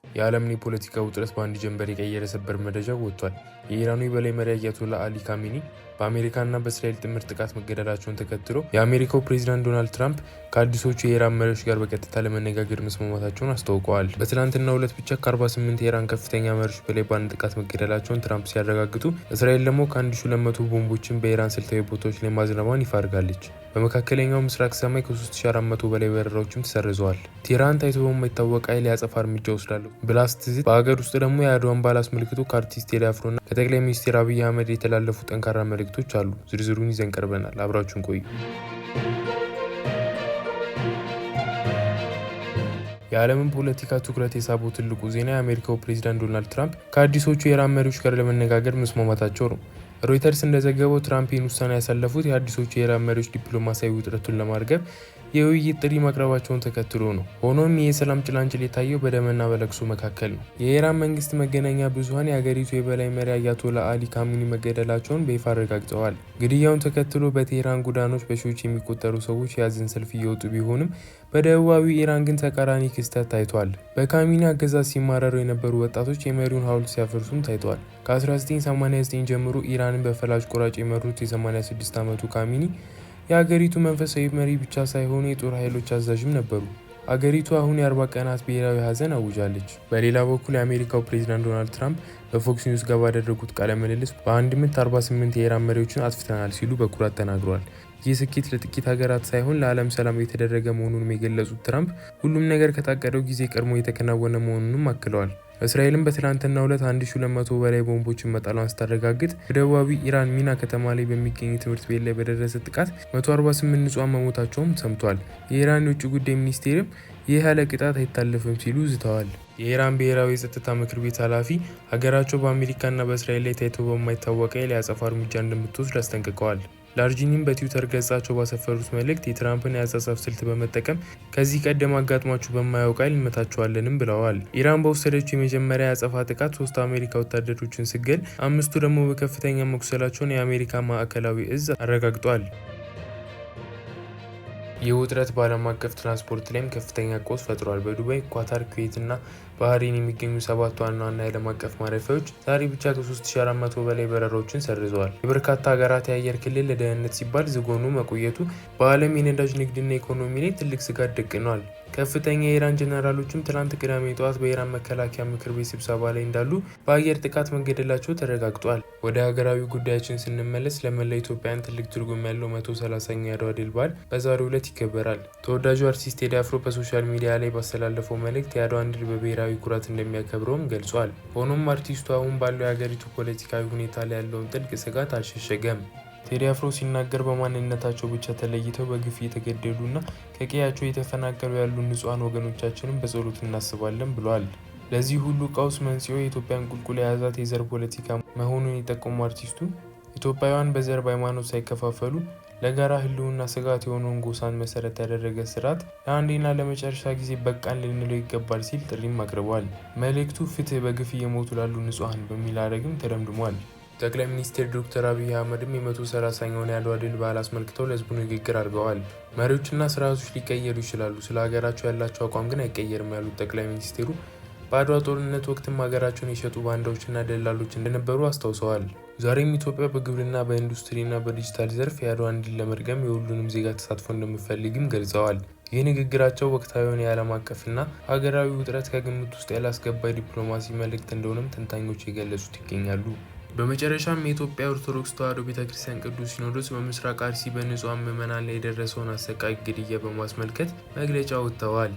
የዓለምን የፖለቲካ ውጥረት በአንድ ጀንበር የቀየረ ሰበር መረጃ ወጥቷል። የኢራኑ የበላይ መሪ አያቶላ አሊ ካሜኒ በአሜሪካና በእስራኤል ጥምር ጥቃት መገደላቸውን ተከትሎ የአሜሪካው ፕሬዚዳንት ዶናልድ ትራምፕ ከአዲሶቹ የኢራን መሪዎች ጋር በቀጥታ ለመነጋገር መስማማታቸውን አስታውቀዋል። በትናንትናው ዕለት ብቻ ከ48 የኢራን ከፍተኛ መሪዎች በላይ በአንድ ጥቃት መገደላቸውን ትራምፕ ሲያረጋግጡ፣ እስራኤል ደግሞ ከ1200 ቦምቦችን በኢራን ስልታዊ ቦታዎች ላይ ማዝነቧን ይፋ አድርጋለች። በመካከለኛው ምስራቅ ሰማይ ከ3400 በላይ በረራዎችም ተሰርዘዋል። ቴህራን ታይቶ በማይታወቅ ኃይል የአጸፋ እርምጃ እወስዳለሁ ብላ ስትዝት፣ በሀገር ውስጥ ደግሞ የአድዋን በዓል አስመልክቶ ከአርቲስት ቴዲ አፍሮና ከጠቅላይ ሚኒስትር አብይ አህመድ የተላለፉ ጠንካራ መልእክቶች አሉ። ዝርዝሩን ይዘን ቀርበናል። አብራችሁን ቆዩ። የዓለምን ፖለቲካ ትኩረት የሳበው ትልቁ ዜና የአሜሪካው ፕሬዚዳንት ዶናልድ ትራምፕ ከአዲሶቹ የኢራን መሪዎች ጋር ለመነጋገር መስማማታቸው ነው። ሮይተርስ እንደዘገበው ትራምፕ ይህን ውሳኔ ያሳለፉት የአዲሶቹ የኢራን መሪዎች ዲፕሎማሲያዊ ውጥረቱን ለማርገብ የውይይት ጥሪ ማቅረባቸውን ተከትሎ ነው። ሆኖም ይህ የሰላም ጭላንጭል የታየው በደምና በለቅሶ መካከል ነው። የኢራን መንግስት መገናኛ ብዙኃን የአገሪቱ የበላይ መሪ አያቶላ አሊ ካሚኒ መገደላቸውን በይፋ አረጋግጠዋል። ግድያውን ተከትሎ በቴህራን ጎዳናዎች በሺዎች የሚቆጠሩ ሰዎች የሀዘን ሰልፍ እየወጡ ቢሆንም፣ በደቡባዊ ኢራን ግን ተቃራኒ ክስተት ታይቷል። በካሚኒ አገዛዝ ሲማረሩ የነበሩ ወጣቶች የመሪውን ሐውልት ሲያፈርሱም ታይተዋል። ከ1989 ጀምሮ ኢራንን በፈላጭ ቆራጭ የመሩት የ86 ዓመቱ ካሚኒ የአገሪቱ መንፈሳዊ መሪ ብቻ ሳይሆኑ የጦር ኃይሎች አዛዥም ነበሩ። አገሪቱ አሁን የ40 ቀናት ብሔራዊ ሀዘን አውጃለች። በሌላ በኩል የአሜሪካው ፕሬዚዳንት ዶናልድ ትራምፕ በፎክስ ኒውስ ጋር ባደረጉት ቃለ ምልልስ በአንድ ምት 48 የኢራን መሪዎችን አጥፍተናል ሲሉ በኩራት ተናግረዋል። ይህ ስኬት ለጥቂት ሀገራት ሳይሆን ለዓለም ሰላም የተደረገ መሆኑንም የገለጹት ትራምፕ ሁሉም ነገር ከታቀደው ጊዜ ቀድሞ የተከናወነ መሆኑንም አክለዋል። እስራኤልም በትላንትናው ዕለት 1200 በላይ ቦምቦችን መጣሏን ስታረጋግጥ፣ በደቡባዊ ኢራን ሚና ከተማ ላይ በሚገኝ ትምህርት ቤት ላይ በደረሰ ጥቃት 148 ንጹሐን መሞታቸውም ሰምቷል። የኢራን የውጭ ጉዳይ ሚኒስቴርም ይህ ያለ ቅጣት አይታለፍም ሲሉ ዝተዋል። የኢራን ብሔራዊ የጸጥታ ምክር ቤት ኃላፊ ሀገራቸው በአሜሪካና በእስራኤል ላይ ታይቶ በማይታወቅ ኃይል የአጸፋ እርምጃ እንደምትወስድ አስጠንቅቀዋል። ላርጂኒም በትዊተር ገጻቸው ባሰፈሩት መልእክት የትራምፕን የአጻጻፍ ስልት በመጠቀም ከዚህ ቀደም አጋጥሟችሁ በማያውቅ ኃይል እንመታቸዋለንም ብለዋል። ኢራን በወሰደችው የመጀመሪያ የአጸፋ ጥቃት ሶስት አሜሪካ ወታደሮችን ስትገል አምስቱ ደግሞ በከፍተኛ መቁሰላቸውን የአሜሪካ ማዕከላዊ እዝ አረጋግጧል። ይህ ውጥረት በዓለም አቀፍ ትራንስፖርት ላይም ከፍተኛ ቀውስ ፈጥሯል። በዱባይ፣ ኳታር፣ ኩዌት እና ባህሬን የሚገኙ ሰባት ዋና ዋና የዓለም አቀፍ ማረፊያዎች ዛሬ ብቻ ከ3400 በላይ በረራዎችን ሰርዘዋል። የበርካታ ሀገራት የአየር ክልል ለደህንነት ሲባል ዝግ ሆኖ መቆየቱ በዓለም የነዳጅ ንግድና ኢኮኖሚ ላይ ትልቅ ስጋት ደቅኗል። ከፍተኛ የኢራን ጀነራሎችም ትላንት ቅዳሜ ጠዋት በኢራን መከላከያ ምክር ቤት ስብሰባ ላይ እንዳሉ በአየር ጥቃት መገደላቸው ተረጋግጧል። ወደ ሀገራዊ ጉዳያችን ስንመለስ፣ ለመላው ኢትዮጵያውያን ትልቅ ትርጉም ያለው 130ኛው የአድዋ ድል በዓል በዛሬው ዕለት ይከበራል። ተወዳጁ አርቲስት ቴዲ አፍሮ በ social media ላይ ባስተላለፈው መልእክት የአድዋን ድል በብሔራዊ ኩራት እንደሚያከብረውም ገልጿል። ሆኖም አርቲስቱ አሁን ባለው የሀገሪቱ ፖለቲካዊ ሁኔታ ላይ ያለውን ጥልቅ ስጋት አልሸሸገም። ቴዲ አፍሮ ሲናገር በማንነታቸው ብቻ ተለይተው በግፍ እየተገደሉና ከቀያቸው እየተፈናቀሉ ያሉ ንጹሐን ወገኖቻችንን በጸሎት እናስባለን ብሏል። ለዚህ ሁሉ ቀውስ መንስኤው የኢትዮጵያን ቁልቁል የያዛት የዘር ፖለቲካ መሆኑን የጠቆሙ አርቲስቱ፣ ኢትዮጵያውያን በዘር በሃይማኖት ሳይከፋፈሉ ለጋራ ሕልውና ስጋት የሆነውን ጎሳን መሰረት ያደረገ ስርዓት ለአንዴና ለመጨረሻ ጊዜ በቃን ልንለው ይገባል ሲል ጥሪም አቅርቧል። መልእክቱ ፍትህ በግፍ እየሞቱ ላሉ ንጹሐን በሚል ሐረግም ተደምድሟል። ጠቅላይ ሚኒስትር ዶክተር አብይ አህመድም የ130ኛውን የአድዋ ድል በዓል አስመልክተው ለህዝቡ ንግግር አድርገዋል። መሪዎችና ስርዓቶች ሊቀየሩ ይችላሉ፣ ስለ ሀገራቸው ያላቸው አቋም ግን አይቀየርም ያሉት ጠቅላይ ሚኒስትሩ በአድዋ ጦርነት ወቅትም ሀገራቸውን የሸጡ ባንዳዎችና ደላሎች እንደነበሩ አስታውሰዋል። ዛሬም ኢትዮጵያ በግብርና፣ በኢንዱስትሪና በዲጂታል ዘርፍ የአድዋን ድል ለመድገም የሁሉንም ዜጋ ተሳትፎ እንደምትፈልግም ገልጸዋል። ይህ ንግግራቸው ወቅታዊውን የዓለም አቀፍና ሀገራዊ ውጥረት ከግምት ውስጥ ያላስገባ የዲፕሎማሲ መልእክት እንደሆነም ተንታኞች የገለጹት ይገኛሉ። በመጨረሻም የኢትዮጵያ ኦርቶዶክስ ተዋሕዶ ቤተ ክርስቲያን ቅዱስ ሲኖዶስ በምስራቅ አርሲ በንጹሐን ምዕመናን ላይ የደረሰውን አሰቃቂ ግድያ በማስመልከት መግለጫ አውጥተዋል።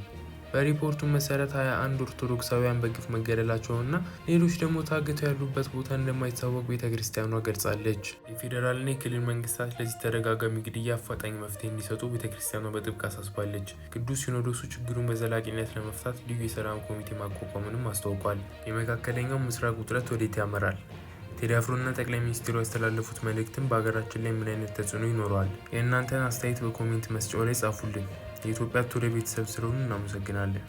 በሪፖርቱ መሰረት 21 ኦርቶዶክሳውያን በግፍ መገደላቸውንና ሌሎች ደግሞ ታግተው ያሉበት ቦታ እንደማይታወቅ ቤተ ክርስቲያኗ ገልጻለች። የፌዴራልና የክልል መንግስታት ለዚህ ተደጋጋሚ ግድያ አፋጣኝ መፍትሄ እንዲሰጡ ቤተ ክርስቲያኗ በጥብቅ አሳስባለች። ቅዱስ ሲኖዶሱ ችግሩን በዘላቂነት ለመፍታት ልዩ የሰላም ኮሚቴ ማቋቋሙንም አስታውቋል። የመካከለኛው ምስራቅ ውጥረት ወዴት ያመራል? ቴዲ አፍሮና ጠቅላይ ሚኒስትሩ ያስተላለፉት መልእክትም በሀገራችን ላይ ምን አይነት ተጽዕኖ ይኖረዋል? የእናንተን አስተያየት በ comment መስጫው ላይ ጻፉልን። የኢትዮጵያ ቱዴይ ቤተሰብ ስለሆኑ እናመሰግናለን።